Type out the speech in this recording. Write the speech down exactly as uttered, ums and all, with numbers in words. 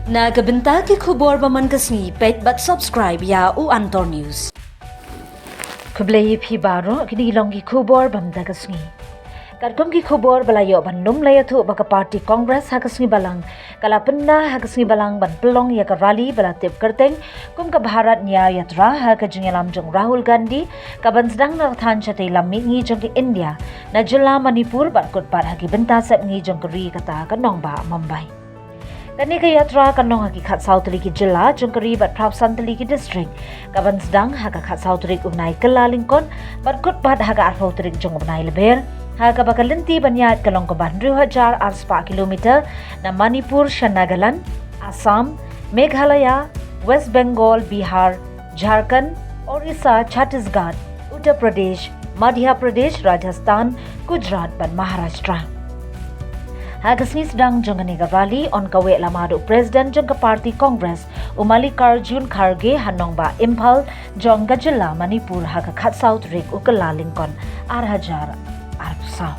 Na ka bynta ki khubor ba man ka sngi, peit bad subscribe ïa u Antor News. Khublei ïa phi baroh, kine ki long ki khubor ba mynta ka sngi. Katkum ki khubor ba la ïoh ban ym, la ïathuh ba ka party Congress ha ka sngi Balang ka la pynda ha ka sngi Balang ban pynlong ïa ka rally ba la tip kyrteng kum ka Bharat Nyay Yatra ha ka jingïalam jong Rahul Gandhi, ka ban sdang na ka thaiñ shatei lam mihngi jong ka India, na jylla Manipur bad kut pat ha ki bynta sepngi jong ka ri, kata ka nongbah Mumbai. Kane ka yatra kan long ha ki khatsaw tylli ki jylla jong ka ri bad phra san tylli ki district, ka ban sdang ha ka khatsaw tarik u bnai Kyllalyngkot bad kut pat ha ka arphew tarik jong u bnai Lber, ha kaba ka lynti ban ïaid ka long kumba hynriew hajar ar spah kilometer, na Manipur sha Nagaland, Assam, Meghalaya, West Bengal, Bihar, Jharkhand, Orissa, Chhattisgarh, Uttar Pradesh, Madhya Pradesh, Rajasthan, Gujarat bad Maharashtra. Ha ka sngi sdang jong kane ka rally, yn kaweh lem bad u President jong ka party Congress, u Mallikarjun Kharge, ha nongbah Imphal jong ka jylla Manipur ha ka khatsaw tarik u Kyllalyngkot ar hajar arphew saw.